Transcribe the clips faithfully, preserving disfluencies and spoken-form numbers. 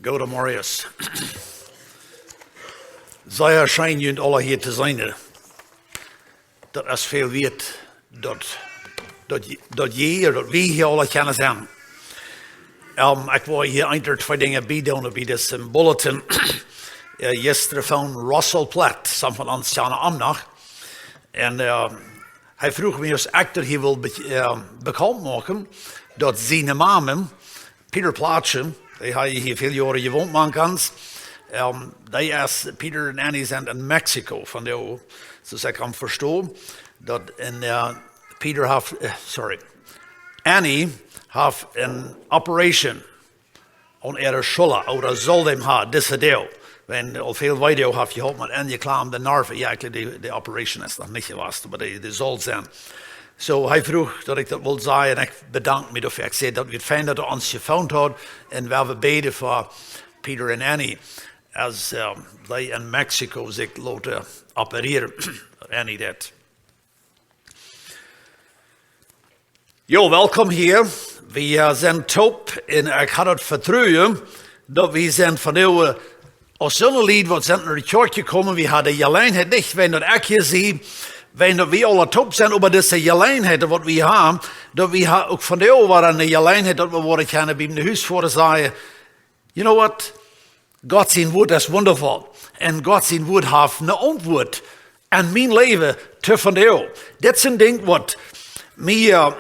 Goodemorjes. Sea scheen, junt aula hia to seenen. Daut es väl wieet, daut, daut, daut jie, daut wie hia aula kjennen sennen. Ähm, ekj wull hia een ooda twee Dinja biedoonen bie dit Bulletin. Äh, jistren von Russell Platt, some von ons kjanen am noch. Un, äh, hee fruach mie, aus ekj daut hia wull be-, äh, bekaunt moaken, daut siene Mame, Peter Platt, dee haft hia väl Joaren jewont, maun kaun, ähm, dee es, Peter un Annie sent en Mexiko, von doa, soo aus ekj am vesto, daut en, äh, Peter haft, äh, sorry, Annie haft eene Operation aun äare Schulla, ooda sull dee haben, dise Deel. Wan aul väl Video haft jeholpen met aunjeklamde Nerven, jo, ekj, dee, dee Operation es noch nich jewast, oba dee, dee sull sennen. Soo, hee fruach, daut ekj daut wull sajen, un ekj bedank mie doafäa. Ekj säd, daut wia fein, daut hee ons jefont haud, un wie wellen bäden fa Peter un Annie, aus, ähm, dee en Mexiko sikj loten operieren. Annie daut. Jo, welkom hia. Wie, äh, sent toop un ekj ha daut Vetruen, daut wie sent von de, äh, aus soone Lied, waut sent no de Kjoakj jekomen, wie haben de Jeläajenheit nich, wan daut ekj hia sie, wan daut wie aula toop sent, oba dise Jeläajenheit, waut wie haben, daut wie ha-, uk von de, wia eene Jeläajenheit, daut wie woaren kjennen bie de Hus väa sajen, you know what? Gott sien Wuat es wundafoll. Un Gott sien Wuat haft eene Auntwuat aun mien Läwen to vondoag. Dit es een Dinkj, waut mie, äh,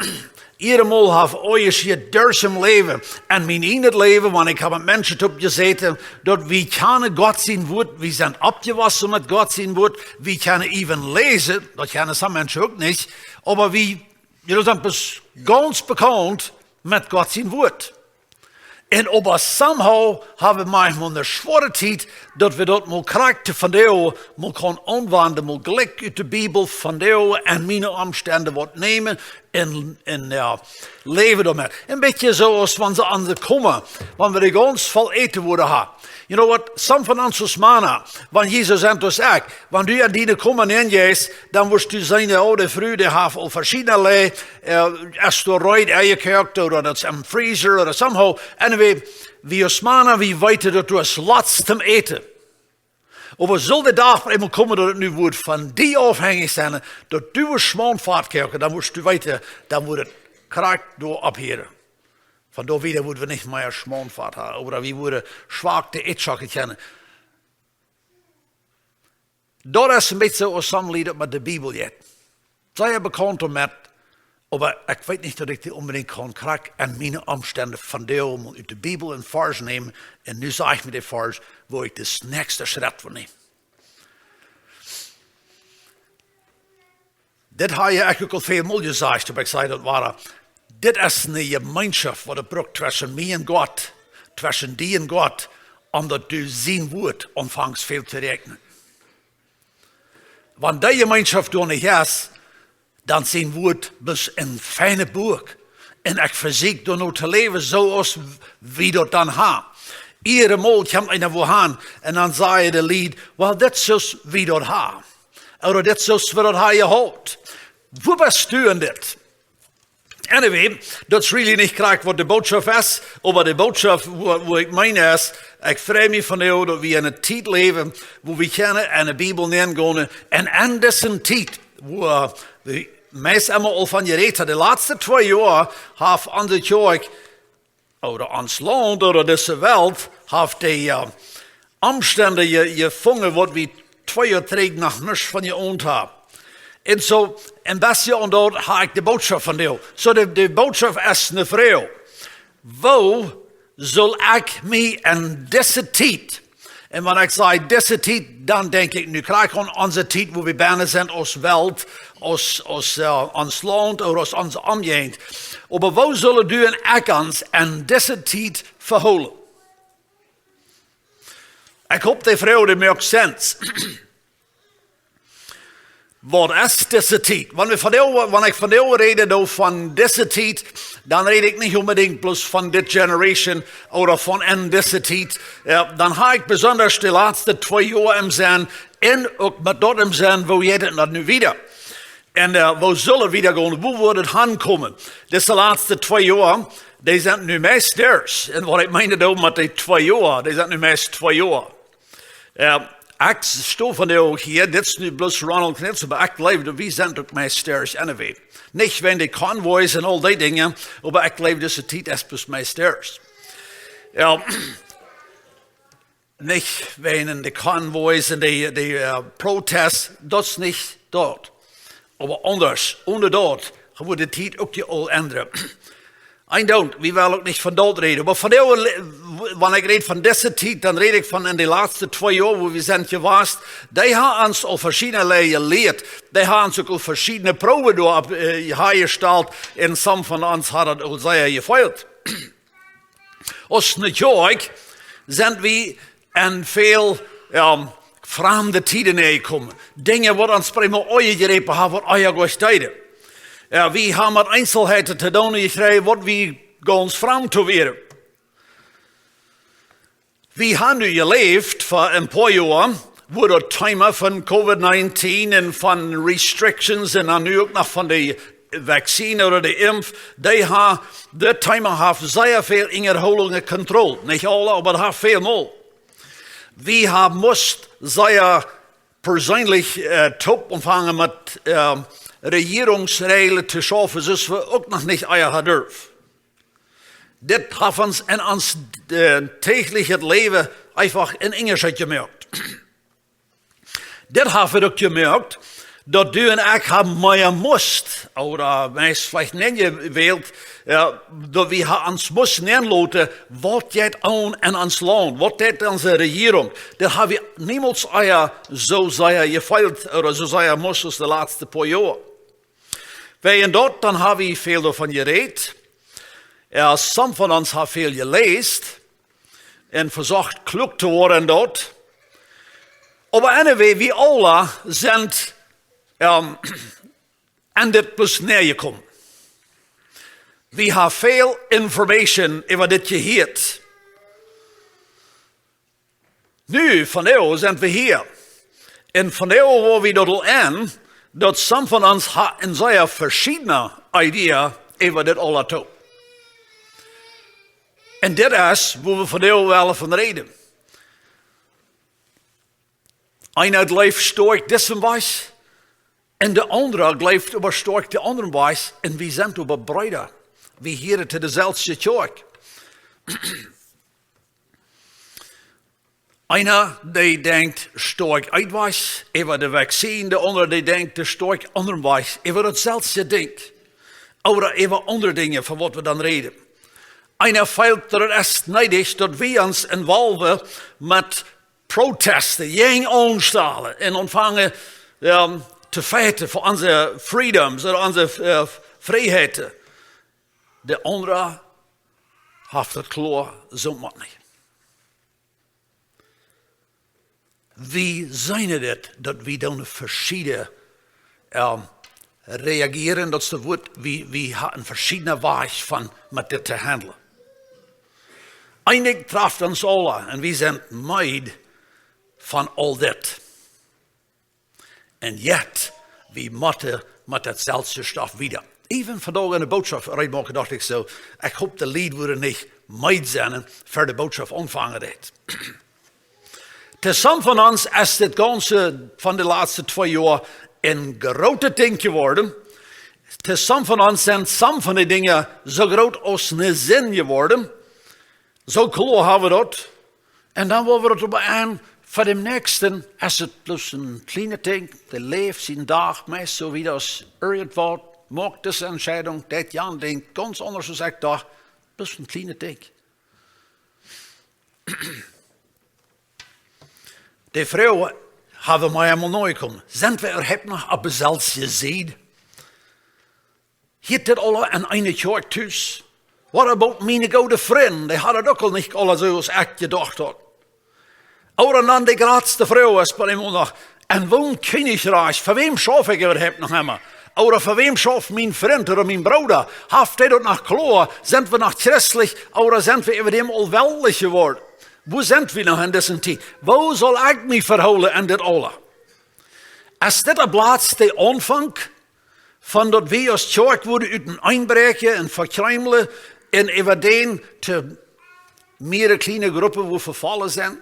eenjemol haft oajaschieet derch mien Läwen. Aun mien ieejnet Läwen, wan ekj hab met Menschen toop jesäten, daut wie kjennen Gott sien Wuat, wie sent oppjewossen met Gott sien Wuat, wie kjennen even läsen, daut kjennen some Menschen uk nich, oba wie, you know, sent bes-, gaunz bekaunt met Gott sien Wuat. Un oba somehow hab wie maunchmol eene schwoare Tiet, daut wie daut mol krakjt vondoag, mol kjennen aunwenjen, mol jlikj ut de Bibel vondoag aun miene Omstend waut nämen un, un, jo, läwen doamet. Een bät soo aus wan see aun de Koma, wan wie dee gaunz voll Äten wudden haben. You know what? Some von ons aus Mana, wan Jesus sent aus ekj, wan du aun diene Koma nenjeist, dan woascht du seenen, oh, de Fru, dee haft aul veschiedne Lä-, äh, es doa reed enjekoakt, ooda daut es em Freezer, ooda somehow. Anyway, wie aus Mana, wie weeten, daut du hast lots toom Äten. Oba sull de Dach eenmol komen, daut et nu woat von die aufhenjich sennen, daut du woascht Schmaunfat koaken, dan woascht du weeten, dan woat et krakjt doa opphieren. Von doa wieda wudden wie nich mea Schmaunfat haben, ooda wie wudden schwak de Ätschocken kjennen. Daut es een bät soo aus soone Lied met de Bibel jeit. Sea bekaunt doamet, oba ekj weet nich, daut ekj dee onbedinjt kaun krakjt aun miene Omstend vondoag mol ut de Bibel een Varsch nämen un nu saj ekj met dän Varsch, woo ekj dän näakjsten Schrett woa nämen. Dit hab ekj uk aul väl mol jesajcht, oba ekj saj daut wada. Dit es eene Jemeenschoft, waut et brukt tweschen mie un Gott, tweschen die un Gott, om daut du sien Wuat aunfangst väl to räakjnen. Wan dee Jemeenschoft doa nich es, dan es sien Wuat bloos een feinet Buak. Un ekj vesieekj doano to läwen, soo aus wie daut dan haben. Eenjemol kjemt eena wua aun un dan sajen de Lied, well, dit es soo aus wie daut haben. Ooda dit es soo aus wie daut haben jehaut. Wua best du en dit? Anyway, daut es really nich krakjt waut de Bootschoft es, oba de Bootschoft, wua, wua ekj meen es, ekj frei mie vondoag, daut wie en eene Tiet läwen, wua wie kjennen en de Bibel nengonen, un en dise Tiet, wua wie meist emma aul von jerät haben, de latste twee Joa haft onse Kjoakj ooda ons Launt ooda dise Welt haft de, äh, Omstend je-, jefungen, waut wie twee Joa trigj noch nuscht von jeaundret haben. Un soo, een bät aun daut hab ekj de Bootschoft vondoag. Soo, de, de Bootschoft es eene Froag. Woo saul ekj mie en dise Tiet Un wan ekj saj dise Tiet, dan denkj ekj nu krakjt aun onse Tiet, wua wie bennen sent aus Welt, aus, aus, äh, ons Launt ooda aus onse Omjäajent. Oba woo sellen du un ekj ons en dise Tiet vehoolen? Ekj hop, dee Froag, dee moakt Sense. Waut es dise Tiet? Wan wie vondoag, wan ekj vondoag räd, dan von dise Tiet, dan räd ekj nich onbedinjt bloos von dit Generation ooda von en dise Tiet. Jo, dan hab ekj besonda de latste twee Joa em Senn un uk met daut em Senn, woo jeit et dan nu wieda? Un, äh, woo saul et wieda gonen? Wua woat et hankomen? Dise latste twee Joa, Dee sent nu meist derch. Un waut ekj meen, doa met dee twee Joa, dee sent nu meist twee Joa. Ekj sto vondoag hia, dit es nu bloos Ronald Knits, oba ekj jleew daut wie sent uk meist derch, anyway. Nich wäajen de convoys un aul dee Dinja, oba ekj jleew dise Tiet es bloos meist derch. Jo, nich wäajen de convoys un de, de Protests, daut es nich daut. Oba aundasch, one daut, wudd de Tiet uk je aul endren. Ekj denkj, wie wellen uk nich von daut räden. Oba von de, wan ekj räd von dise Tiet, dan räd ekj von en de latste twee Joa, wua wie sent jewast. Dee haben ons aul veschiedne Dinja jelieet. Dee haben ons uk aul veschiedne Proowen doa opp, äh, jestalt. Un some von ons haft daut aul sea jefeelt. Aus ne Kjoakj sent wie en väl, jo, framde Tieden nenjekomen. Dinja waut ons prima oje jerepen haben, waut oje goot deeden. Jo, wie haben met Eenselheiten to doonen jekjräajen, waut wie gaunz framd to wieren. Wie haben nu jeläft fa en poa Joa, wua daut Thema von Covid nineteen un von restrictions un dan nu uk noch von de vaccine ooda de Imp, dee ha-, dit Thema haft sea väl Unjahoolungen kontrollt. Nich aule, oba daut haft väl mol. Wie haben must sea perseenlich, äh, toop aunfangen met, äh, Rejierungsrejeln to schaufen, soo aus wie uk noch nich ea haben durft. Dit haft ons en ons, äh, däachlichet Läwen eefach en Unjascheet jemoakt. Dit haft uk jemoakt, daut du un ekj haben mea must, ooda meist veleicht nenjewält, jo, daut wie ha-, ons must nenloten, waut jeit aun en ons Launt, waut deit onse Rejierunk. Daut haben wie niemols ea soo sea jefeelt ooda soo sea must aus de latste poa Joa. Wäajen daut, dan haben wie väl doavon jerät. Jo, some von ons haben väl jeläst un vesocht kluak to woaren doa. Oba anyway, wie aule sent, ähm, aun dit Punkt nenjekomen. Wie haben väl Information äwa dit jehieet. Nu, vondoag sent wie hia. Un vondoag woa wie daut aul en, daut some von ons haben ne sea veschiedne Idee äwa dit aula toop. Un dit es, wua wie vondoag wellen von räden. Eena jleeft stoakj disen Wajch, un de aundra jleeft oba stoakj dän aundren Wajch, un wie sent oba Breeda. Wie hieren to deselwje Kjoakj. Eena, dee denkjt stoakj een Wajch äwa de vaccine, de aundra, dee denkjt stoakj aundren Wajch äwa daut selwje Dinkj. Ooda äwa aundre Dinja, von waut wie dan räden. Eena feelt, daut et es needich, daut wie ons involven met Protesten, jäajen aunstalen un aunfangen, jo, to fighten fa onse freedoms un onse, äh, Frieheiten. De aundra haft et kloa, soo mott nich. Wie seenen dit, daut wie dan veschieden, ähm, reagieren, daut es daut Wuat, wie, wie haben veschiedne Wäaj von met dit to handlen. Eejentlich traft ons aula un wie sent meed von aul dit. Un yet, wie motten met daut selwje Stoff wieda. Even vondoag en de Bootschoft reed moaken, docht ekj soo, ekj hop, de Lied wudden nich meed sennen, ver de Bootschoft aunfangen deed. To some von ons es dit gaunze von de latste twee Joa een grootet Dinkj jeworden. To some von ons sent some von de Dinja soo groot aus ne Sind jeworden. Soo kloa haben wie daut. Un dan woa wie daut oba en, fa dän Näakjsten es et bloos een kjlienet Dinkj, dee läft sienen Dach meist soo wieda aus irjentwaut, moakt dise Entscheidunk, deit jan Dinkj gaunz aundasch aus ekj docht, bloos een kjlienet Dinkj. De Froag haben wie eemol nojekomen. Sent wie äwahaupt noch opp deselwje Sied? Hieet dit aula en eene Kjoakj tus? What about miene goode Frind? Dee hauden daut uk aul nich aula soo aus ekj jedocht haud. Ooda dan de jratste Froag es bie mie noch, en woon Kjennichrikj, fa wäm schauf ekj äwahaupt noch emma? Ooda fa wäm schauft mien Frint ooda mien Brooda? Haft dee daut noch kloa? Sent wie noch christlich ooda sent wie äwa däm aul weltlich jeworden? Wua sent wie noch en dise Tiet? Woo saul ekj mie vehoolen en dit aula? Es dit de latste Aunfank von daut wie aus Kjoakj wudden uteneen bräakjen un vekjreemlen un äwa dän to mearere kjliene Gruppen, wua vefollen sent.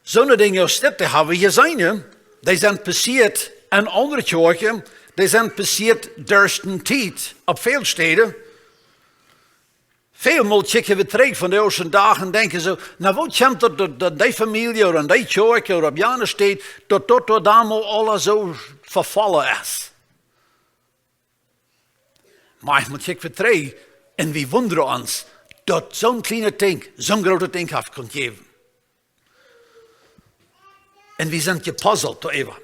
Soone Dinja aus dit, dee hab wie jeseenen, jo. Dee sent passieet en aundre Kjoakjen, dee sent passieet derch dän Tiet opp väl Städen. Välmol kjikjen wie trigj von dän ieeschten Dach un denkjen soo: "Na, woo kjemt daut, daut, daut dee Famielje ooda en dee Kjoakj ooda opp jane Städ, daut daut doa dan mol aules soo vefollen es?" Maunchmol kjikj wie trigj un wie wundren ons, daut soon kjlienet Dinkj soon grootet Dinkj haft kunt jäwen. Un wie sent jepuzzelt doaräwa.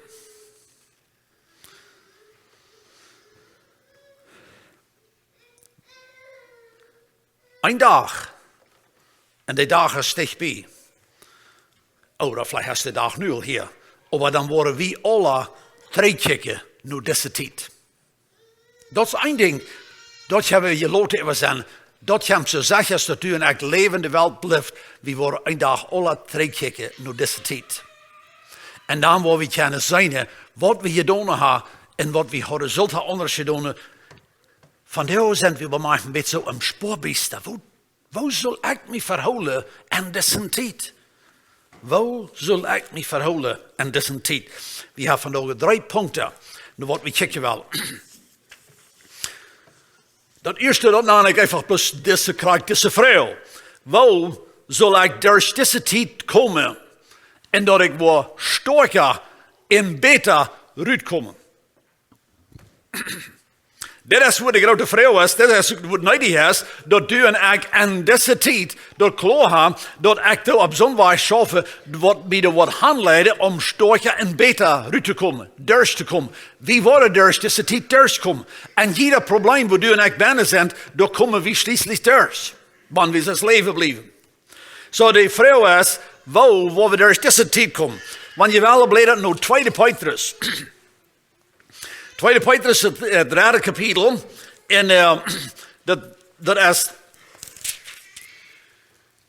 Een Dach, un dee Dach es dicht bie. Ooda veleicht es de Dach nu aul hia. Oba dan woaren wie aule trigjkjikjen no dise Tiet. Daut es een Dinkj, daut hab wie jeloten äwa sennen. Daut kjemt soo secha aus daut du un ekj läwen, de Welt blift. Wie woaren een Dach aule trigjkjikjen no dise Tiet. Un dan woa wie kjennen seenen, waut wie jedonen haben un waut wie hauden sullt haben aundasch jedonen. Von doa sent wie bie mie een bät soo em Spoabiesta. Woo, woo sull ekj mie vehoolen en dise Tiet? Woo sull ekj mie vehoolen en dise Tiet? Wie haben vondoag dree Punkten, no waut wie kjikjen wellen. Daut ieeschte, daut nan ekj eefach bloos dise, krakjt dise Froag: Woo sull ekj derch dise Tiet komen un daut ekj woa stoakja un bäta rutkomen? Dit es wua de groote Froag es, dit es wua needich es, daut du un ekj en dise Tiet daut kloa haben, daut ekj doa opp soon Wajch schaufe, waut mie doa woat aunleiden, om stoakja un bäta ruttokomen, derchtokomen. Wie woaren derch dise Tiet derchkomen. Un jieda Probleem, wua du un ekj bennen sent, doa komen wie schlieslich derch, wan wie soo läwen bliewen. Soo, de Froag es, woo woa wie derch dise Tiet komen? Wan jie wellen, blädat no tweede Petrus. Tweede Petrus, daut, daut dredde Kapitel. Un, äh, daut, daut es,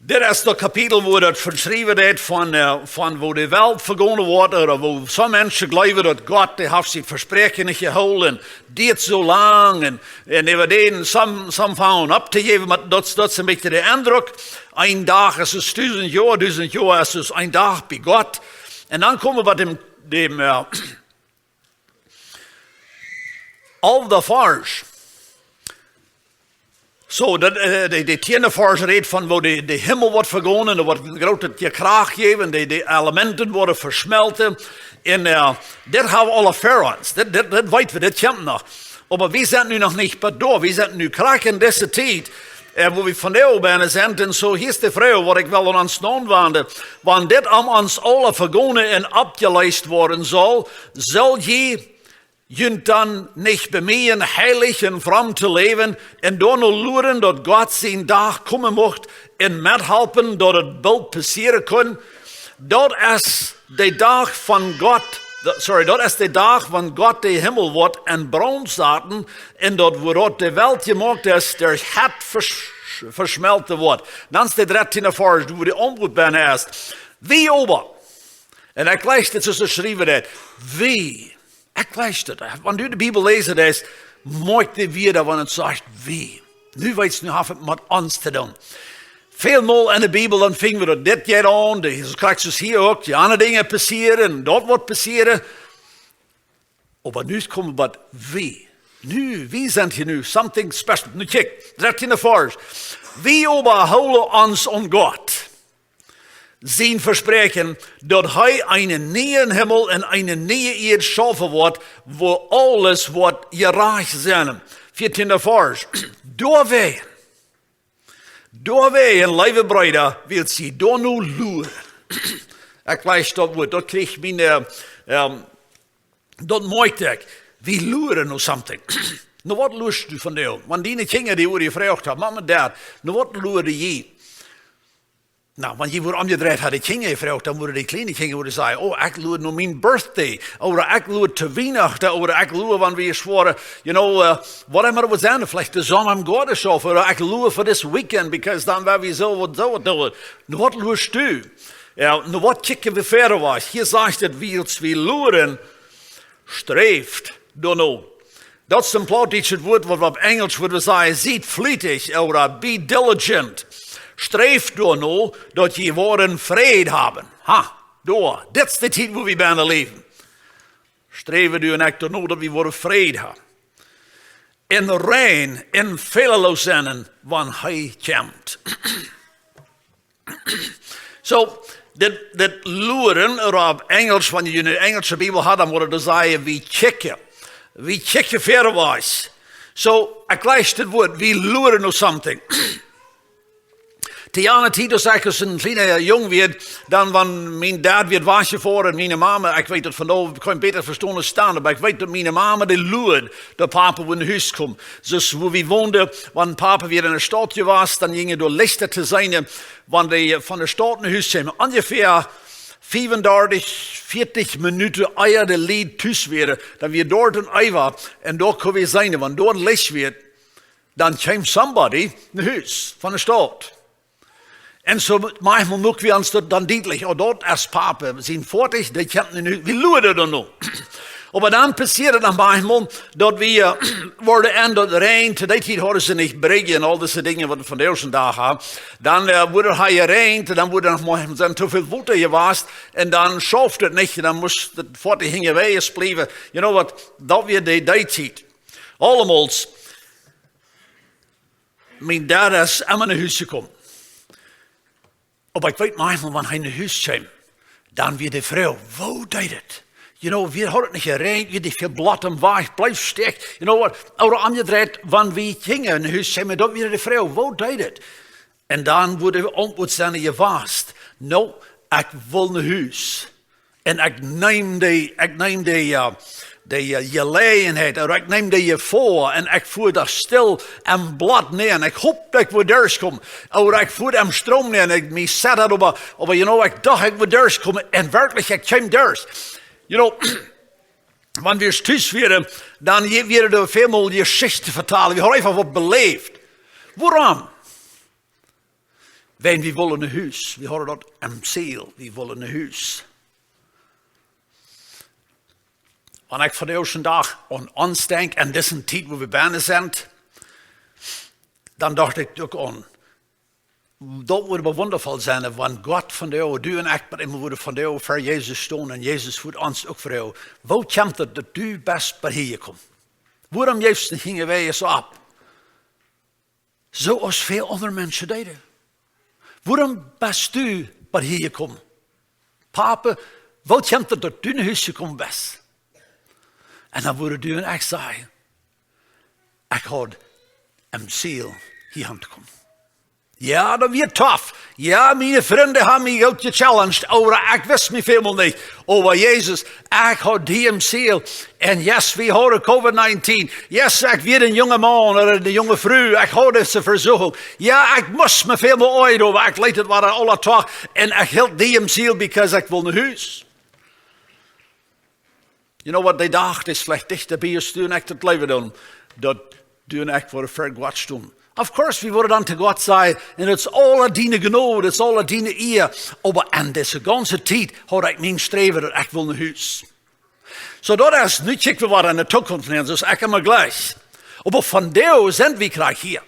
dit es daut Kapitel, wua daut beschräwen woat von, äh, von woo de Welt vegonen woat, ooda woo soone Menschen jleewen, daut Gott, dee haft sien Vespräakjen nich jehoolen, deit soo lang, un, un äwa dän some, some fangen aun opptojäwen, oba daut, daut es een bät de Endruck. Een Dach es aus dusent Joa, dusent Joa es aus een Dach bie Gott. Un dan komen wie bie däm, däm, äh, alften Varsch. Soo, daut, äh, de, de tieende Varsch rät von woo de, de Himmel woat vegonen, doa woat een grootet Jekrach jäwen, de, de Elementen woaren veschmelten. Un, äh, dit haben wie aule ver ons. Dit, dit, dit weeten wie, dit kjemt noch. Oba wie sent nu noch nich bie doa. Wie sent nu krakjt en dise Tiet, äh, wua wie vondoag bennen sent. Un soo, hia es de Froag, waut ekj well aun ons naunwenden. Wan dit aun ons aule vegonen un oppjeleest woaren saul, saul jie junt dan nich bemieejen, heilich un fromm to läwen, un doano luaren, daut Gott sien Dach komen mucht un methalpen, daut et boolt passieren kunn? Daut es de Dach von Gott, daut, sorry, daut es de Dach, wan Gott de Himmel woat en Braunt saten, un daut, wuaropp de Welt jemoakt es, derch Hett vesch-, veschmelten woat. Dan es de dartieende Varsch, wua de Auntwuat bennen es. Wie oba, un ekj jleich, dit es jeschräwen, daut wie, ekj jleich daut, wan du de Bibel läsen deist, moakj die wada, wan et sajcht wie. Nu weetst, nu haft et met ons to doonen. Välmol en de Bibel, dan finjen wie daut dit jeit aun, de, soo krakjt soo aus hia uk, de aundre Dinja passieren, daut woat passieren. Oba nu komen wie bie wie. Nu, wie sent hia nu, something special. Nu kjikj, dartieende Varsch. Wie oba hoolen ons aun Gott sien Vespräakjen, daut hee eenen nieen Himmel un eene niee Ieed schaufen woat, wua aules woat jerajcht sennen. Veatieende Varsch. Doawäajen, doawäajen, leewe Breeda, wiels jie doano luaren. Ekj jleich daut Wuat, daut kjrieech mie, äh, ähm, daut moakjt ekj. Wie luaren no something. No waut luarst du vondoag? Wan diene Kjinja die wudden jefroacht haben, Mama, Dad, no waut luaren jie? Na, wan jie wudden omjedreit haben, de Kjinja jefroacht, dan wudden de kjliene Kjinja wudden sajen: "Oh, ekj lua no mien birthday, ooda ekj lua to Wienachten, ooda ekj lua, wan wie schwoaren, you know, äh, whatever et woat sennen, veleicht de Sonn aum Goaden schaufen, ooda ekj lua fa dis weekend, because dan woa wie soo waut, soo waut doonen." No waut luarst du? Jo, no waut kjikjen wie wieda wajch? Hia sajcht et, wiels wie luaren, sträft doano, Daut es een plautdietschet Wuat, waut wie opp Enjlisch wudden sajen, siet flietich ooda be diligent. Sträft doano, daut jie woaren Fräd haben. Ha, doa, dit es de Tiet, wua wie bennen läwen. Sträwen du un ekj doano, daut wie woaren Fräd haben. Un rein un fälaloos sennen, wan hee kjemt. So, dit, dit luren, ooda opp Enjlisch, wan jie eene enjlische Bibel haben, dan wudden see sajen, wie kjikjen. Wie kjikjen verwoats. So, ekj läs dit Wuat, wie luren no something. Dee aundre Tiet, aus ekj aus een kjliena Jung wia, dan, wan mien Dad wia wajchjefoaren, miene Mama, ekj weet daut vondoag, kaun bäta vestonen aus dan, oba ekj weet daut miene Mama, dee luad, daut Papa wudd no Hus komen. Soo aus wua wie woonden, wan Papa wia enne Staut jewast, dan jinjen doa Lichta to seenen, wan dee von de Staut no Hus kjeemen. Onjefäa fiefundartich, vieetich Minuten ea de Lied tus wieren, dan wia doa een Eewa, un doa kunn wie seenen, wan doa Licht wia, dan kjeem somebody no Hus von de Staut. Un so maunchmol muak wie ons daut dan dietlich, oh, daut es Papa sien Foatich, dee kjemt nu, wie luaden doano. Oba dan passieed daut maunchmol, daut wie, äh, wudden en daut Räajen, to dee Tiet hauden see nich Briggen un aul dise Dinja, waut wie vondoag dän Dach haben. Dan, äh, wudd et jeräajent, dan wudd noch mol sennen too väl Wota jewast, un dan schauft et nich, un dan must daut Foatich hinjawäajes bliewen. You know what, daut wia dee, dee Tiet. Aulemols, mien Dad es emma no Hus jekomen. Oba ekj weet maunchmol, wan hee no Hus kjeem, dan wia de Froag, woo deed et? You know, wie hauden nich jeräajent, wia nich väl Blott em Wajch, bleef stekjen. You know what? Ooda omjedreit, wan wie jinjen no Hus kjeemen, dan wia de Froag, woo deed et? Un dan wudd de Auntwuat sennen jewast, no, ekj well no Hus. Un ekj neem dee, ekj neem dee, äh, dee, äh, Jeläajenheit, ooda ekj neem dee Jefoa, un ekj fua doa stell em Blott nenn. Ekj hoped, ekj wudd derchkomen. Ooda ekj fua em Stroom nenn, ekj, mie sad daut, oba, oba, you know, ekj docht, ekj wudd derchkomen. Un werkjlich, ekj kjeem derch. You know, wan wie tus wieren, dan je-, wieren doa väl mol Jeschichten vetalen. Wie hauden eefach waut beläft. Wuarom? Wan wie wullen no Hus. Wie hauden daut em Ziel. Wie wullen no Hus. Wan ekj vondoag dän Dach aun ons denkj, en dise Tiet, wua wie bennen sent, dan docht ekj uk aun, daut wudd oba wundafoll sennen, wan Gott vondoag, du un ekj, oba emma wudden vondoag ver Jesus stonen un Jesus wudd ons uk froagen, woo kjemt et, daut du best bat hia jekomen? Wuarom jeefst du nich hinjawäajes opp? Soo aus väl aundre Menschen deeden. Wuarom best du bat hia jekomen? Papa, woo kjemt et, daut du no Hus jekomen best? Un dan wudden du un ekj sajen, ekj haud em Ziel hia auntokomen. Jo, daut wia tough. Jo, miene Frind haben mie goot gechallenged, oba ekj wist mie väl mol nich. Oba Jesus, ekj haud die em Ziel. Un yes, wie hauden Covid nineteen. Yes, ekj wia een junga Maun ooda eene junge Fru. Ekj haud dise Vesuchung. Jo, ekj must mie väl mol oajen, oba ekj leet et wada aula toch. Un ekj hilt die em Ziel, because ekj wull no Hus. You know what, dee Dach es veleicht dichta bie, aus du un ekj daut jleewen doonen, daut du un ekj woaren ver Gott stonen. Of course, wie woaren dan to Gott sajen, un et es aula diene Jnod, et es aula diene Ea, oba en dise gaunze Tiet haud ekj mien Sträwen, daut ekj wull no Hus. So, daut es, nu kjikj wie wada en de Zukunft nenn, soo aus ekj emma jlikj. Oba vondoag sent wie krakjt hia.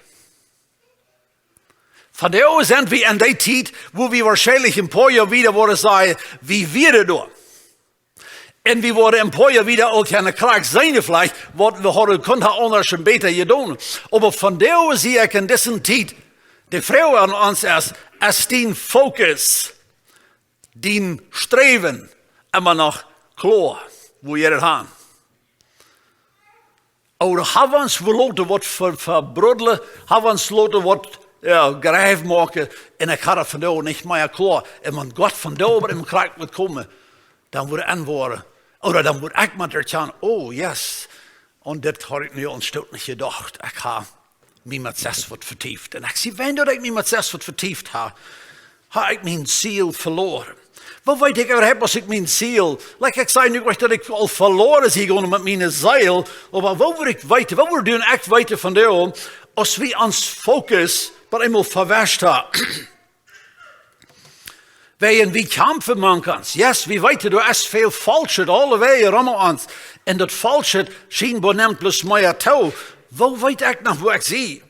Vondoag sent wie en dee Tiet, wua wie woarschienlich een poa Joa wieda woaren sajen, wie wieren doa. Un wie woaren een poa Joa wieda uk aun de Krakjt seenen veleicht, waut wie hauden kunt haben aundasch un bäta jedonen. Oba vondoag sie ekj en dise Tiet, de Froag aun ons es, es dien Fokus, dien Sträwen emma noch kloa, wua jie daut haben? Ooda hab wie ons veloten waut ver-, verbruddlen, hab wie ons veloten waut, jo, jreif moaken, un ekj haud daut vondoag nich mea kloa. Un wan Gott vondoag oba em Krakjt wudd komen, dan wudd ekj aunwoaren. Ooda dan wudd ekj mau erkjanen, oh yes, un dit haud ekj nu aul een Stoot nich jedocht. Ekj hab mie met sest waut vetieft. Un ekj sie, wan daut ekj mie met sest waut vetieft hab, hab ekj mien Ziel veloaren. Woo weet ekj äwahaupt, aus ekj mien Ziel, like ekj säd nu, daut ekj aul veloaren sie jegonen met miene Seel, oba woo wudd ekj weeten, woo wudd du un ekj weeten vondoag, aus wie ons Fokus opp eemol vewascht haben? Wäajen wie kjamfen mank ons. Yes, wie weeten, doa es väl Faulschet aulewäajen rom ons. Un daut Faulschet schienboa nemt bloos mea too. Woo weet ekj noch, wua ekj sie?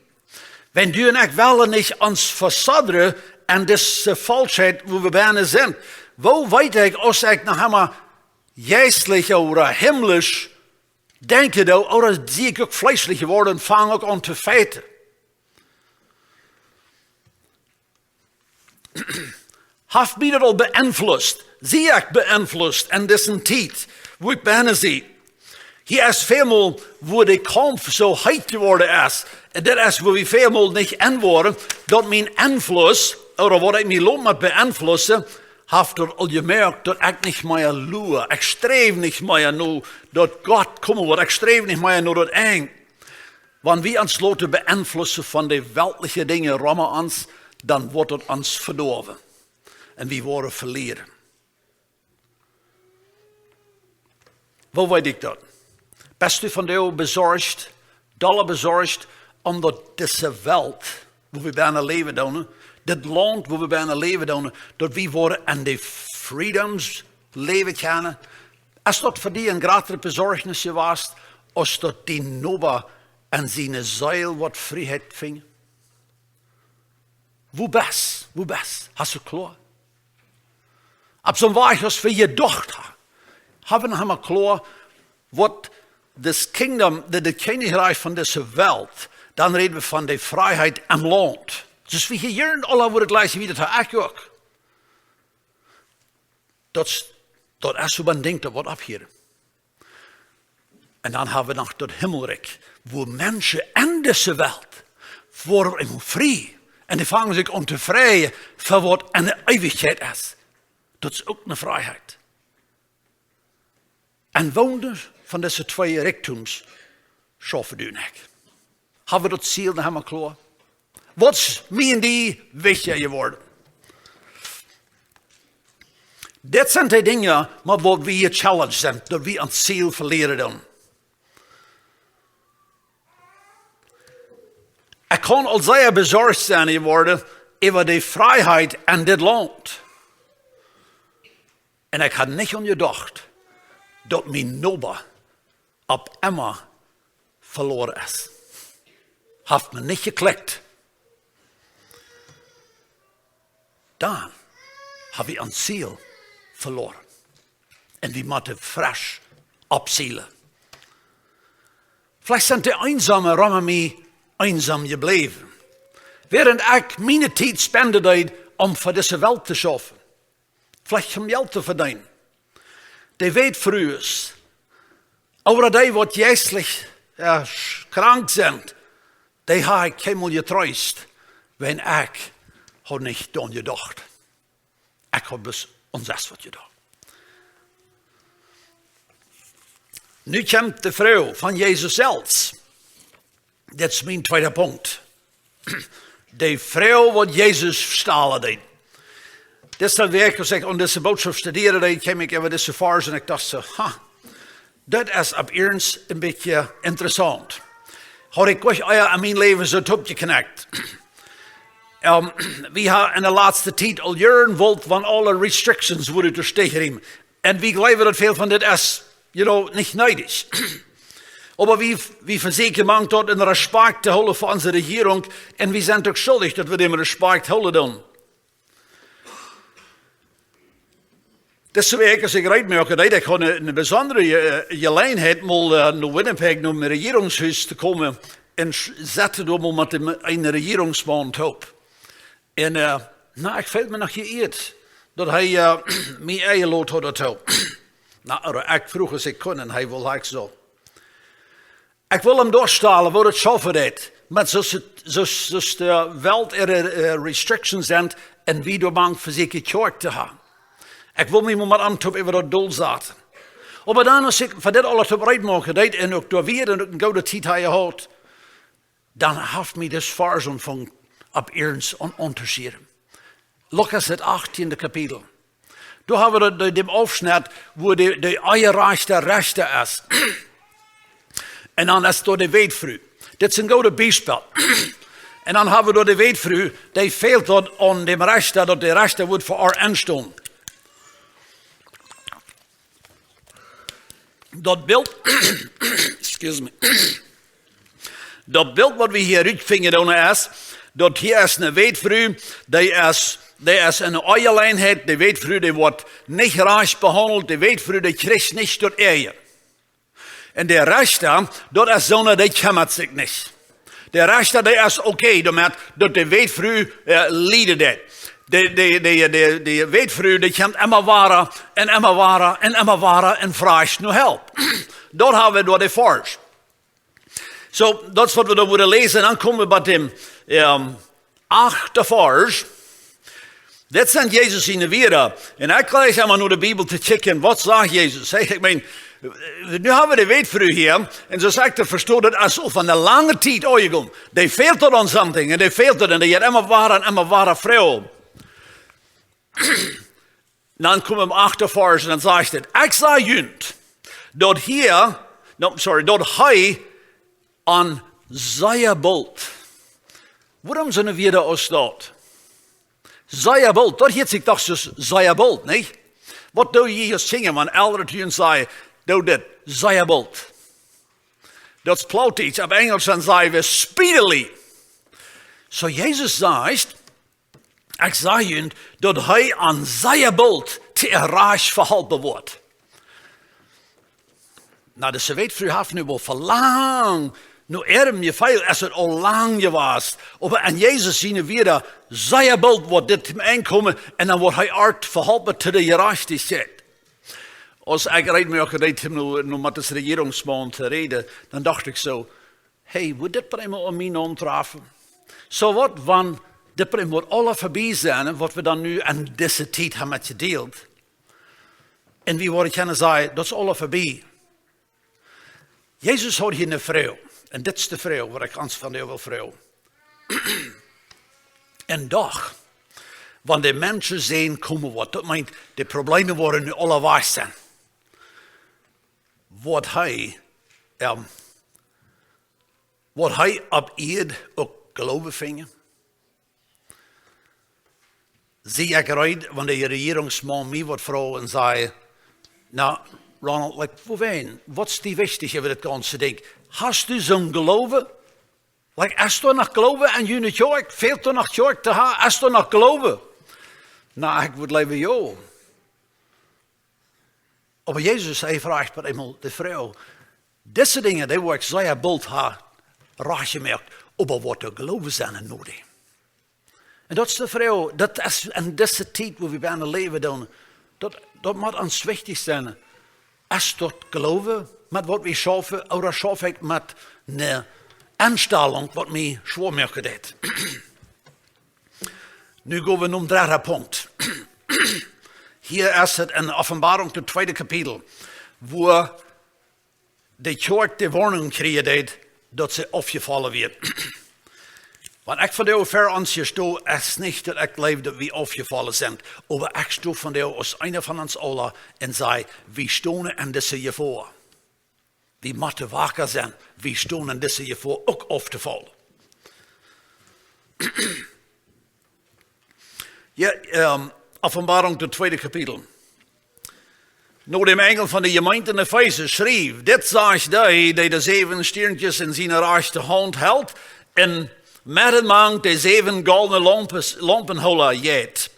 Wan du un ekj wellen nich ons vesoddren aun dise Faulschheit, wua wie bennen sent. Woo weet ekj, aus ekj noch emol jeistlich ooda himmlisch denkjen doo, ooda sie ekj uk fleeschlich jeworden un fang uk aun to fighten? Haft mie daut aul beenflusst? Sie ekj beenflusst en dise Tiet, wua ekj bennen sie? Hia es väl mol, wua de Kaumf soo heet jeworden es. Un dit es, wua wie väl mol nich enwoaren, daut mien Enfluss, ooda waut ekj mie lot met beenflussen, haft daut aul jemoakt, daut ekj nich mea lua. Ekj sträw nich mea no daut Gott komen woat. Ekj sträw nich mea no daut Enj. Wan wie ons loten beenflussen von de weltliche Dinja rom ons, dan woat daut ons vedoawen. Un wie woaren velieren. Woo weet ekj daut? Best du vondoag besorcht, dolla besorcht, omdaut dise Welt, wua wie bennen läwen doonen, dit Launt, wua wie bennen läwen doonen, daut wie woaren en de freedoms läwen kjennen? Es daut fa die eene jratre Besorchtnis jewast, aus daut dien Noba en siene Seel waut Frieheit finjen? Wua best, wua best? Hast du kloa? Opp soon Wajch, aus wie jedocht haben, haben wie noch emol kloa, waut daut Kingdom, de, daut Kjennichrikj von dise Welt, dan räden wie von de Frieheit em Launt. Soo aus wie hia en aula woaren jlikj, wie daut hia uk. Daut, daut es soo een Dinkj, daut woat opphieren. Un dan haben wie noch daut Himmelrikj, wua Menschen en dise Welt woaren frie. Un dee fangen sikj aun to freien fa waut en de Eewichkjeit es. Daut es uk eene Frieheit. En woone von dise twee Rikjtums schaufen du un ekj? Haben wie daut Ziel noch emol kloa? Waut es mie un die wichtja jeworden? Dit sent de Dinja, met waut wie jechallenged sent, daut wie ons Ziel velieren doonen. Ekj kaun aul sea besorcht sennen jeworden äwa de Frieheit en dit Launt. Un ekj haud nich aun jedocht, daut mien Noba opp emma veloaren es. Haft mie nich jeklikjt. Dan hab wie ons Ziel veloaren. Un wie motten fresch oppzielen. Veleicht sent de Eensome rom mie eensom jebläwen. Wäarent ekj miene Tiet spenden deed, om fa dise Welt to schaufen. Veleicht om Jelt to vedeenen. De Wätfrues, ooda dee, waut jeistlich, jo, sch-, krank sent, dee hab ekj kjeenmol jetreest, wan ekj haud nich doaraun jedocht. Ekj haud bloos aun mie selfst waut jedocht. Nu kjemt de Froag von Jesus selfst. Dit es mien tweeda Punkt. De Froag, waut Jesus stalen deed. Dise Wäakj, aus ekj aun dise Bootschoft studieren deed, kjeem ekj äwa dise Varsch un ekj docht soo, ha, daut es opp ieescht een bät interessaunt. Haud ekj nich ea en mien Läwen soo toopjekjnakt. Ähm, wie haben en de latste Tiet aul Joaren jewult, wan aule restrictions woaren utjestoaken. Un wie jleewen, daut väl von dit es, you know, nich needich. Oba wie, wie vesieekjen mank daut en Respakjt to hoolen fa onse Rejierunk. Un wie sent uk schuldich, daut wie dän Respakjt hoolen doonen. Dise Wäakj, aus ekj reed moaken deed, ekj haud eene, eene besondre, äh, Jeläajenheit, mol, äh, no Winnipeg, no daut Rejierungshus to komen un sch-, sat doa mol met dän, eenen Rejierungsmaun toop. Un, äh, na, ekj feeld mie noch jeieet, daut hee, äh, mie enjelot haud doatoo. Na, ooda ekj fruach, aus ekj kunn, un hee wull, ekj soo. Ekj wull am doastalen, woo daut schaufen deed. Met soo, soo, soo, soo de Welt äare, äh, restrictions sent un wie doa mank vesieekjen Kjoakj to haben. Ekj wull mie mol met am toop äwa daut dolsaten. Oba dan, aus ekj fa dit aules toop reed moaken deed un uk doa wia un uk eene goode Tiet hia haud, dan haft mie dis Varsch aunjefongen opp ieescht aun, auntoscheren. Lukas, daut achttieende Kapitel. Doa haben wie de, de, dän Aufschnett, wua de, de onjerajchte Rechta es. Un dan es doa de Wätfru. Dit es een goodet Biespel. Un dan hab wie doa de Wätfru, dee fält daut aun däm Rechta, daut de Rechta wudd fa äa enstonen. Daut Bilt, excuse me. Daut Bilt, waut wie hia rutfinjen doonen, es, daut hia es eene Wätfru, dee es, dee es en eene Oajeleenheit, de Wätfru, dee woat nich rajcht behaundelt, de Wätfru, dee kjricht nich daut Äaje. Un de Rechta, daut es soona, dee kjemmat sikj nich. De Rechta, dee es okay doamet, daut de Wätfru, äh, lieden deit. De, de, de, de, de Wätfru, dee kjemt emma wada un emma wada un emma wada un frajcht no Help. Daut hab wie doa de Varsch. Soo, daut es, waut wie doa wudden läsen. Dan kome wie bie däm, ähm, achten Varsch. Dit sent Jesus siene Wieed. Un ekj jleich emma no de Bibel to kjikjen, waut sajcht Jesus? Hey, ekj meen, nu hab wie de Wätfru hia. Un soo aus ekj daut vesto, daut es aul fa eene lange Tiet aunjekomen. Dee fält daut aun something. Un dee fält daut. Un dee jeit emma wada un emma wada froagen. Dan kome wie em achten Varsch un dan sajcht et: Ekj saj junt, daut hia, no, sorry, daut hee an sea boolt. Wuarom sent wie doa aus daut? Sea boolt, daut hieet sikj doch soo sea boolt, nich? Waut doo jie aus Kjinja, wan Elren to junt sajen, doo dit, sea boolt? Daut es Plautdietsch, opp Enjlisch dan saj wie speedily. Soo Jesus sajcht, ekj saj junt, daut hee an sea boolt to äa Rajcht vehalpen woat. Na, dise Wätfru haft nu aul fa lang, no äa Jefeel es et aul lang jewast. Oba en Jesus siene Wieed, sea boolt woat dit toom Enj komen un dan woat hee äa vehalpen to de Jerajchtichkjeit. Aus ekj reed mie uk reed om nu, nu met disen Rejierungsmaun to räden, dan docht ekj soo, hey, wudd dit bie mie aun mie auntrafen? Soo waut, wan dit bie mie woat aules verbie sennen, waut wie dan nu aun dise Tiet haben jedeelt? Un wie woaren kjennen sajen, daut es aules verbie. Jesus haud hia eene Froag. Un dit es de Froag, waut ekj ons vondoag well froagen. Un doch, wan de Menschensän komen woat, daut meent, de Probleme woaren nu aula wajch sennen. Woat hee, ähm, woat hee opp Ieed uk Gloowen finjen? Sie ekj reed, wan de Rejierungsmaun mie woat froagen un sajcht, na, Ronald, like, wuarom? Waut es die wichtich äwa dit gaunze Dinkj? Hast du soon Gloowen? Like, es doa noch Gloowen aun june Kjoakj? Fält doa noch Kjoakj to haben? Es doa noch Gloowen? Na, ekj wudd leewa jo. Oba Jesus, hee froagt bie eemol de Froag. Dise Dinja, dee woa ekj sea boolt haben rajcht jemoakt, oba woat doa Gloowen sennen no dee? Un daut es de Froag, daut es en dise Tiet, wua wie bennen läwen doonen, daut, daut mott ons wichtich sennen. Es daut Gloowen, met waut wie schaufen, ooda schauf ekj met eene Enstalunk, waut mie schwoa moaken deit? Nu go wie nom dredden Punkt. Hia es et en Openboarunk, daut tweede Kapitel, wua de Kjoakj de Woarnunk kjrieen deed, daut see aufjefollen wia. Wan ekj vondoag ver ons hia sto, es nich daut ekj jleew, daut wie aufjefollen sent, oba ekj sto vondoag aus eena von ons aula un saj, wie stonen en dise Jefoa. Wie motten waka sennen, wie stonen en dise Jefoa uk auftofollen. Jo, ähm, Openboarunk, daut tweede Kapitel. No däm Enjel von de Jemeent en Efesus schriew: Dit sajcht dee, dee de säwen Stiernkjes en siene rajchte Haunt helt, un medden mank de säwen goldne Laumpen, Laumpenhoolasch jeit.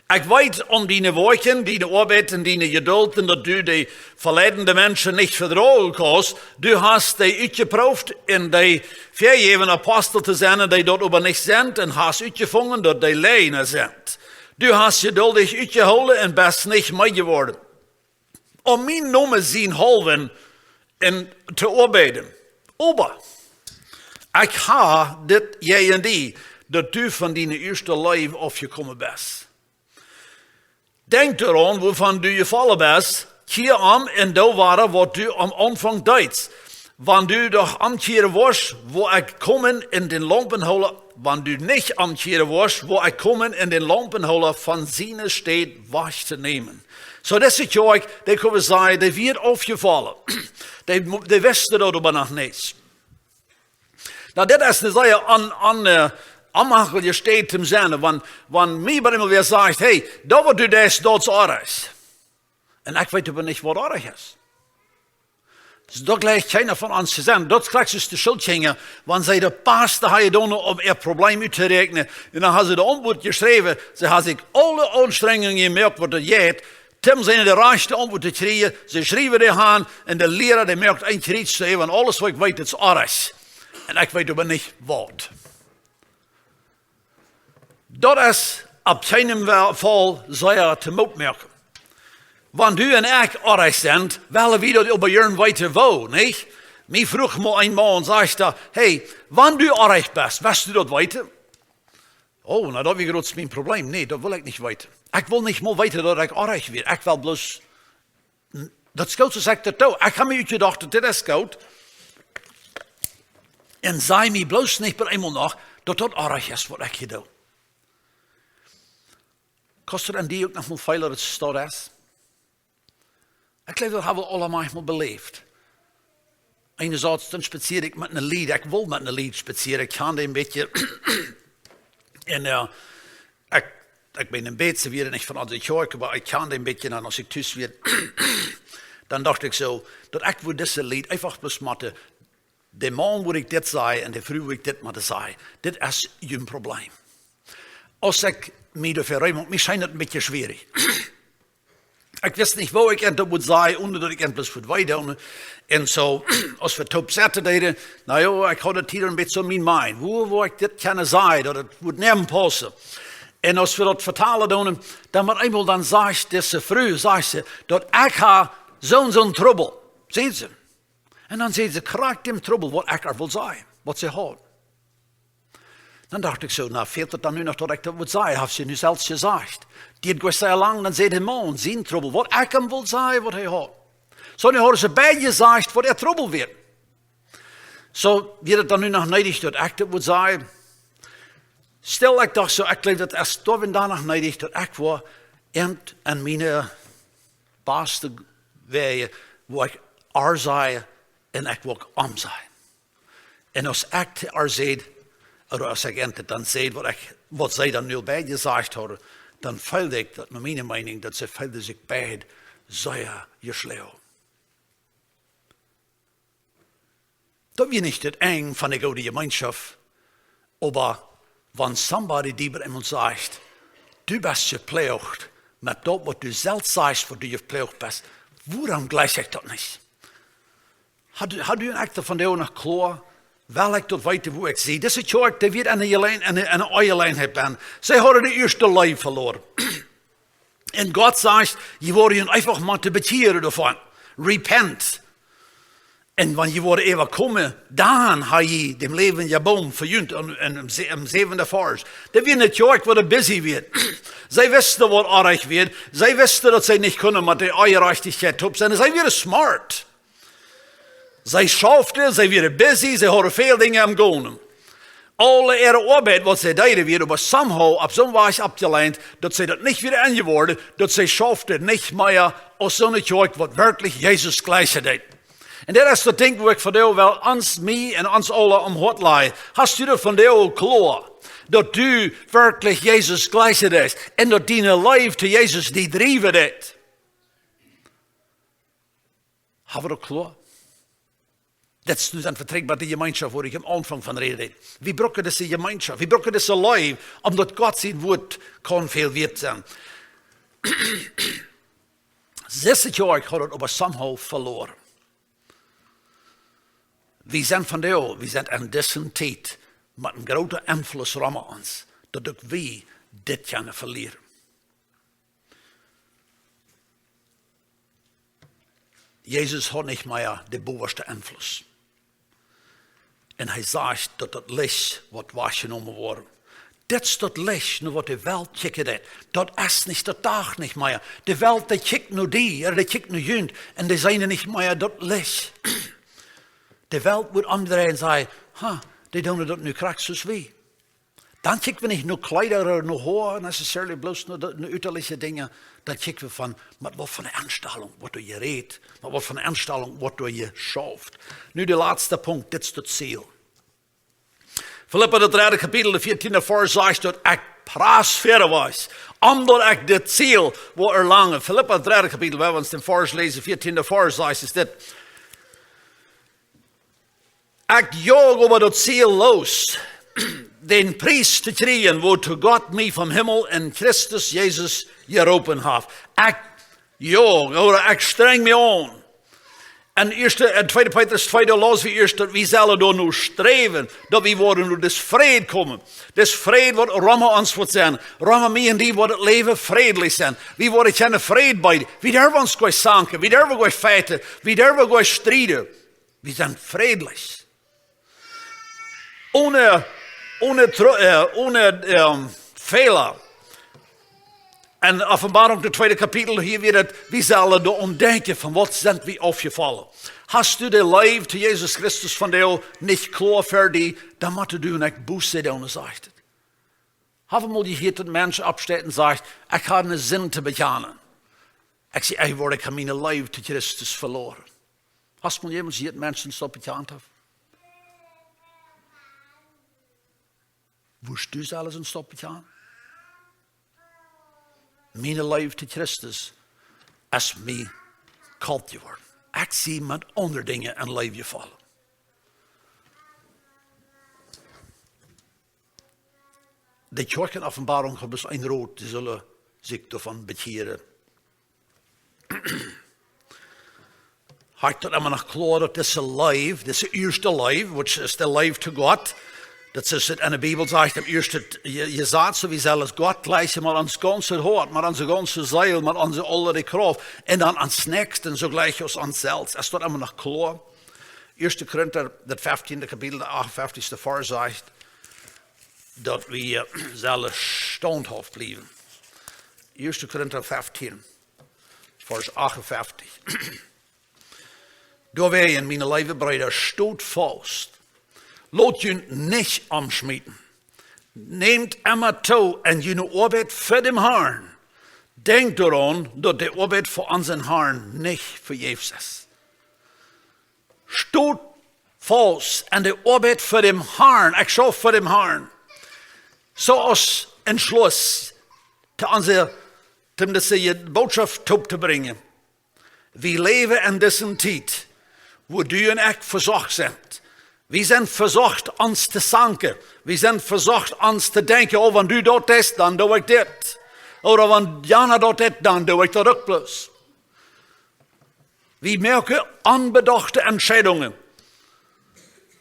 Ekj weet om diene Woakjen, diene Oabeit un diene Jedult, un daut du de veleidende Menschen nich vedroagen kaust. Du hast dee utjeprooft un dee väajäwen Apostel to sennen, dee daut oba nich sent, un hast utjefungen, daut dee Läajna sent. Du hast jeduldich utjehoolen un best nich meed jeworden, om mienen Nomen sienhaulwen un to oabeiden. Oba ekj hab dit jäajen die, daut du von diene ieeschte Leew aufjekomen best. Denkj doaraun, wuavon du jefollen best, kjia om un doo wada, waut du aum Aunfank deedst. Wan du doch omkjieren wurscht, woa ekj komen un dän Laumpenhoolasch, wan du nich omkjieren wurscht, woa ekj komen un dän Laumpenhoolasch von siene Städ wajchtonämen. Soo, dise Kjoakj, dee kjenn wie sajen, dee wia aufjefollen. Dee, dee wisten daut oba noch nich. Na, dit es eene sea on, on, äh, onmajlich jesteet to sennen, wan, wan mie bie eemol wäa sajcht: "Hey, daut waut du deist, daut es oajch." Un ekj weet oba nich waut oajch es. Daut jleicht kjeena von ons to sennen. Daut kjricht de Schult kjinja, wan see de Paste haben jedonen om äa Problem uttoräakjnen. Un dan haben see de Auntwuat jeschräwen. See haben sikj aule Aunstrenjungen jemoakt waut et jeft, om de rajchte Auntwuat to kjrieen. See schriewen dee aun un de Liera, dee moakt een Kjriez to äwen. Aules waut ekj weet, daut es oajch. Un ekj weet oba nich waut. Daut es opp kjeenen Wa-, Faul sea to Moot moaken. Wan du un ekj oajch sent, wellen wie daut oba jieren weeten woo, nich? Mie fruach mol een Maun, sajcht hee: "Hey, wan du oajch best, west du daut weeten?" "Oh, na, daut wia jrods mien Problem. Nä, daut well ekj nich weeten. Ekj well nich mol weeten daut ekj oajch wia. Ekj well bloos, daut es goot, soo saj ekj daut uk. Ekj hab mie utjedocht daut dit es goot. Un saj mie bloos nich bie eemol noch daut daut oajch es waut ekj hia doo." Kaust du dan die uk noch mol feelen daut et daut es? Ekj jleew, daut haben wie aule mol beläft. Eenen Sach, dan spazieed ekj met een Leet. Ekj wull met een Leet spazieren. Ekj kjand dee een bät. Un, äh, ekj, ekj ben een bät, see wieren nich von onse Kjoakj, oba ekj kjand dee een bät. Un aus ekj tus wia, dan docht ekj soo, daut ekj wudd dise Leet eefach bloos motten, de Maun wudd ekj dit sajen un de Fru wudd ekj dit motten sajen. Dit es jun Problem. Aus ekj mie doafäa reed muak, mie scheen daut een bät schwierich. Ekj wist nich, woo ekj an daut wudd sajen, onen daut ekj an bloos wudd weeten. Un soo, aus wie toop sitten deeden, na jo, ekj haud de Titel een bät soo en mien mind. Woo, woo ekj dit kunn sajen, daut et wudd nämen paussen. Un aus wie daut vetalen doonen, dan met eemol dan sajcht dise Fru, sajcht see, daut ekj hab soon, soon Trubbel, sajcht see. Un dan sajcht see krakjt dän Trubbel, waut ekj äa wull sajen, waut see haud. Dan docht ekj soo, na, fält et dan nu noch daut ekj daut wudd sajen? Haft see nu selfst jesajcht. Dee haud jewess sea lang, dan säd de Maun sien Trubbel, waut ekj am wull sajen, waut hee haud. Soo, nu hauden see beid jesajcht, waut äa Trubbel wia. Soo, wia et dan nu noch needich, daut ekj daut wudd sajen? Stal, ekj docht soo, ekj jleew, daut es doa, wan dan noch needich, daut ekj wudd an, an miene baste Wäaj, woo ekj äa sajen un ekj wudd am sajen. Un aus ekj to äa säd, ooda aus ekj an daut dan säd, waut ekj, waut see dan nu beid jesajcht hauden, dan feeld ekj daut, no miene Meenunk, daut see feelden sikj beid sea jeschlonen. Daut wia nich daut Enj von de goode Jemeenschoft, oba wan somebody die bie eemol sajcht, du best jeploagt met daut, waut du selfst sajchst, waut du jeploagt best, wuarom jleich ekj daut nich? Hast, hast du een Akta von dee noch kloa? Well ekj daut weeten, woo ekj sie? Dise Kjoakj, dee wia en de Jeleen-, en de, en de Eenjeleen hee bie. See hauden de ieeschte Leew veloaren. Un Gott sajcht, jie woaren junt eefach motten bekjieren doavon. Repent. Un wan jie woaren äwakomen, dan hab jie dän läwendjen Boom fa junt en, en, em se-, em säwenden Varsch. Daut wia ne Kjoakj, waut busy wia. See wisten, waut oajch wia. See wisten, daut see nich kunnen met de Onjerajchtichkjeit toop sennen. See wieren smart. See schauften, see wieren busy, see hauden väl Dinja aum gonen. Aule äare Oabeit, waut see deeden, wia oba somehow opp soon Wajch aufjeleent, daut see daut nich wieren enjeworden, daut see schauften nich mea aus soone Kjoakj, waut werkjlich Jesus jleichen deed. Un daut es daut Dinkj, woo ekj vondoag well ons, mie un ons aule aum Hoat lajen. Hast du daut vondoag kloa, daut du werkjlich Jesus jleichen deist un daut diene Leew to Jesus die driewen deit? Hab wie daut kloa? Daut es nu dan vetrigj bie de Jemeenschoft, woo ekj aum Aunfank von räden deed. Wie brucken dise Jemeenschoft, wie brucken dise Leew, om daut Gott sien Wort kaun väl wieet sennen. Dise Kjoakj haud daut oba somehow veloaren. Wie sent vondoag, wie sent en dise Tiet met een grooten Enfluss rom ons, daut uk wie dit kjennen velieren. Jesus haud nich mea dän bowaschten Enfluss. Un hee sajcht, daut daut Licht woat wajchjenomen woaren. Dit es daut Licht, no waut de Welt kjikjen deit. Daut es nich, daut Dach nich mea. De Welt, dee kjikjt no die, ooda dee kjikjt no junt, un dee seenen nich mea daut Licht. De Welt woat omdreien un sajen: "Ha, dee doonen daut nu krakjt soo aus wie." Dan kjikj wie nich no Kjleeda ooda no Hoa, necessarily bloos no de, no utaliche Dinja. Dan kjikj wie von, met waut fa ne Enstalunk woat doa jerät, met waut fa ne Enstalunk woat doa jeschauft. Nu de latste Punkt, dit es daut Ziel. Filippa, daut dredde Kapitel, de vieetieende Varsch sajcht daut: "Ekj pras verwoats, om daut ekj dit Ziel woa erlangen." Filippa, daut dredde Kapitel, wan wie ons dän Varsch läsen, vieetieende Varsch sajcht, es dit: "Ekj jag oba daut Ziel los, dän Pries to kjrieen, wuatoo Gott mie vom Himmel en Christus Jesus jeroopen haft." Ekj jag, ooda ekj strenj mie aun. En ieeschte, en tweede Petrus twee, doa läs wie ieescht, daut wie sellen doano sträwen, daut wie woaren no dis Fräd komen. Dis Fräd, waut rom ons woat sennen, rom mie un die woat daut Läwen frädlich sennen. Wie woaren kjennen Fräd bie, wie derwen ons goot zanken, wie derwen goot fechten, wie derwen goot strieden. Wie sent frädlich. Oone, oone, Tro- äh, oone, ähm, Fäla. En Openboarunk, daut tweede Kapitel, hia wada daut, wie sellen doaraun denkjen, von waut sent wie aufjefollen. Hast du de Leew to Jesus Christus vondoag nich kloa fa die, dan motst du un ekj Buße doonen, sajcht et. Hab emol jehieet, daut Menschen oppstonen un sajen: "Ekj hab eene Sind to bekjanen. Ekj sie, ekj woa, ekj hab miene Leew to Christus veloaren." Hast du mol jemaunt jehieet, daut Menschen daut bekjant haben? Wurscht du selfst daut bekjanen? Miene Leew to Christus es mie kolt jeworden. Ekj sie met aundre Dinja en Leew jefollen. De Kjoakj en Openboarunk haft bloos een Rot, dee sellen sikj doavon bekjieren. Haft daut emma noch kloa, daut dise Leew, dise ieeschte Leew, which is de Leew to Gott, daut es, en de Bibel sajcht, em ieeschten Je-, Jesaz, soo wie selfst Gott jlikjen, met ons gaunzet Hoat, met onse gaunze Seel, met onse aule Krauft, un dan ons Näakjsten soo jlikj aus ons selfst. Es daut emma noch kloa? Ieeschte Korinta, daut fieftieende Kapitel, de achtunfeftichste Varsch sajcht, daut wie sellen staunthauft bliewen. Ieeschte Korinta fieftieen, Varsch achtunfeftich. Doawäajen, miene leewe Breeda, stot faust. Lot junt nich omschmieten. Nämt emma too en june Oabeit fa dän Harn. Denkjt doaraun, daut de Oabeit fa onsen Harn nich vejäfs es. Stot faust en de Oabeit fa dän Harn. Ekj schauf fa dän Harn. Soo aus een Schluss to onse, om dise Bootschoft toop to brinjen. Wie läwen en dise Tiet, wua du un ekj vesocht sent. Wie sent vesocht, ons to zanken. Wie sent vesocht, ons to denkjen: "Oh, wan du daut deist, dan doo ekj dit. Ooda wan jana daut deit, dan doo ekj daut uk bloos." Wie moaken onbedochte Entscheidungen.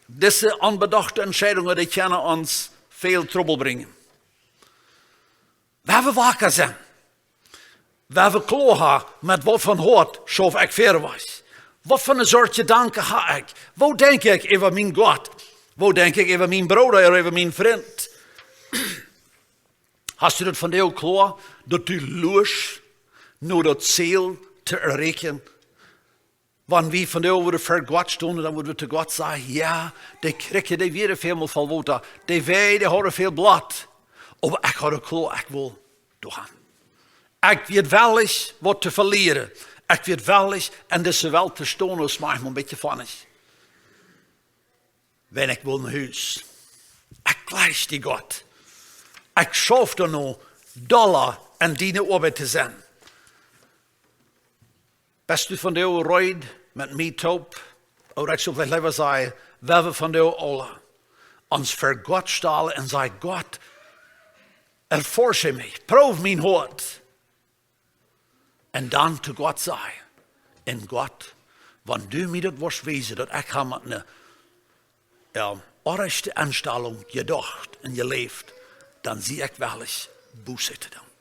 Dise onbedochte Entscheidungen, dee kjennen ons väl Trubbel brinjen. Wie woaren waka sennen. Wie woaren kloa haben, met waut fa een Hoat schauf ekj verwoats. Waut fa eene Sort Jedanken hab ekj? Woo denkj ekj äwa mienen Gott? Woo denkj ekj äwa mienen Brooda ooda äwa mienen Frint? Hast du daut vondoag kloa, daut du luascht, no daut Ziel to erreichen? Wan wie vondoag wudden ver Gott stonen, dan wudden wie to Gott sajen: "Jo, dee Kjrikj, dee wia väl mol voll Wota. Dee Wei, dee haud väl Bloot. Oba ekj haud kloa, ekj wull doahan. Ekj wia wellich, waut to velieren. Ekj wia wellich, en dise Welt to stonen, aus maunchmol een bät funny. Wan ekj wull no Hus. Ekj jlikj die, Gott. Ekj schauf doano, dolla en diene Oabeit to sennen." Best du vondoag reed met mie toop? Ooda ekj sull veleicht leewa sajen, wie woaren vondoag aula ons ver Gott stalen un sajen: "Gott, erforsche mie, proow mien Hoat." Un dan to Gott sajen: "Un Gott, wan du mie daut woascht wiesen, daut ekj hab met eene, jo, orrajchte Enstalunk jedocht un jeläft, dan sie ekj wellich Buße to doonen."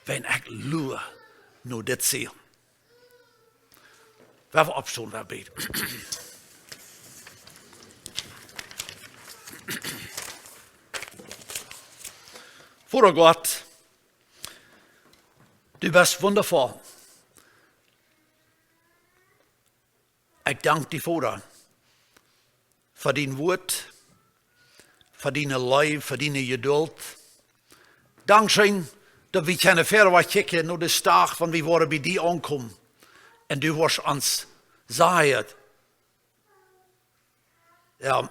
Wan ekj lua no dit Ziel. Wie woaren oppstonen, wie woaren bäden. Voda Gott, du best wundafoll. Ekj dank die, Voda, fa dien Wuat, fa diene Leew, fa diene Jeduld. Dankscheen, daut wie kjennen verwoat kjikjen no dän Dach, wan wie woaren bie die aunkomen. Un du woascht ons sajen: Jo,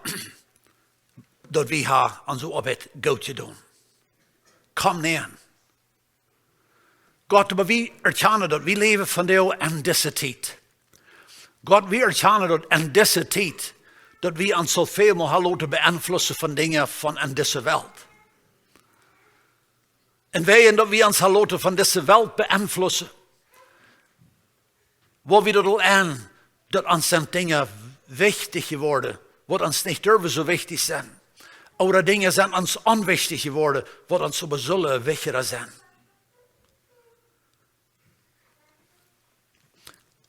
daut wie ha aun onse Oabeit goot jedonen. Komm näa. Gott, oba wie erkjanen daut, wie läwen vondoag en dise Tiet. Gott, wie erkjanen daut en dise Tiet, daut wie ons soo väl mol ha loten beeinflussen von Dinja von en dise Welt. Un wäajen daut wie ons ha loten von dise Welt beeinflussen, woo wie daut aul en, daut ons sent Dinja wichtich jeworden, waut ons nich durwen soo wichtich sennen. Ooda Dinja sent ons onwichtich jeworden, waut ons oba sullen wichtja sennen.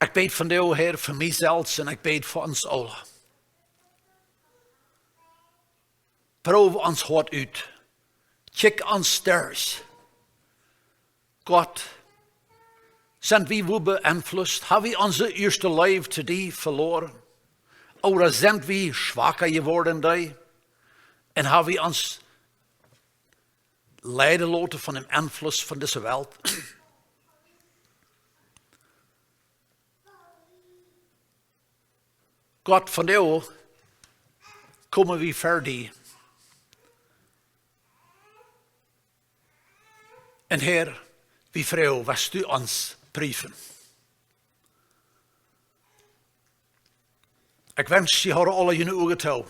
Ekj bäd vondoag, Herr, fa mie selfst un ekj bäd fa ons aula. Proow ons Hoat ut. Kjikj ons derch. Gott, sent wie woo beeinflusst? Ha wie onse ieeschte Leew to die veloaren? Ooda sent wie schwaka jeworden en die? Un ha wie ons leiden loten von dän Einfluss von dise Welt? Gott, vondoag komen wie ver die. Un Herr, wie froagen, wurscht du ons priefen. Ekj wensch, jie hauden aula june Uagen too.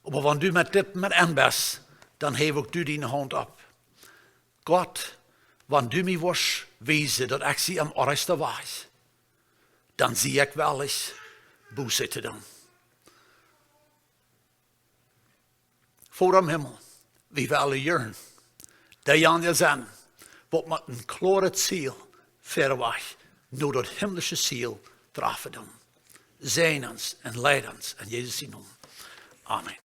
Oba wan du met dit met en best, dan häw uk du diene Haunt opp. Gott, wan du mie wurscht wiesen, daut ekj sie aum orrajchsten Wajch, dan sie ekj wellich, Buße to doonen. Voda em Himmel, wie wellen junt, dee Jan sennen, waut met een kloaret Ziel verwoat, no daut himmlische Ziel trafen doonen. Säajen ons un leid ons en Jesus sienen Nomen. Amen.